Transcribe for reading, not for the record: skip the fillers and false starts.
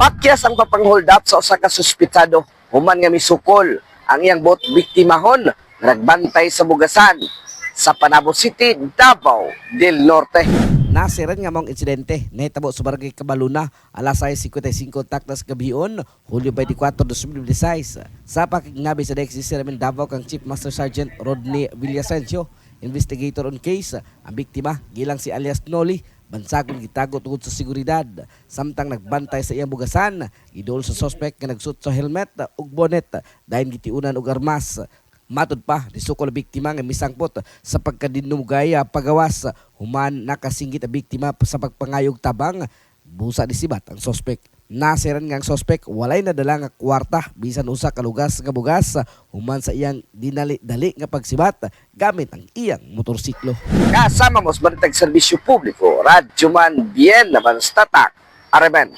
Pakyas ang papang-hold up sa usa ka suspitsado human nga misukol ang iyang bot biktimahon nga nagbantay sa bugasan sa Panabo City, Davao del Norte. Nasiran nga mong insidente nahitabo sa Barangay Cabaluna alas 6:55 taknas gabion, Hulyo 24, 2016. Sa pakignabi sa DXC Ramen Davao kang Chief Master Sergeant Rodney Villasencio, investigator on case, ang biktima gilang si alias Noli, bansagon gitago tungod sa seguridad. Samtang nagbantay sa iyang bugasan, giduol sa suspect nga nagsuot sa helmet ug bonnet dayon gitiunan og armas. Matod pa, nisukol ang biktima nga misangpot sa pagkadinugay pagawas. Human nakasinggit ang biktima sa pagpangayog tabang, busa nisibat ang sospek. Nasiran nga ang sospek walay nadala nga kwarta bisan usa ka lugas nga bugas human sa iyang dinali-dali nga pagsibat gamit ang iyang motorsiklo. Kasama mo sa Balitag Serbisyo Publiko, Radyoman Bien naman Statak, Aremen.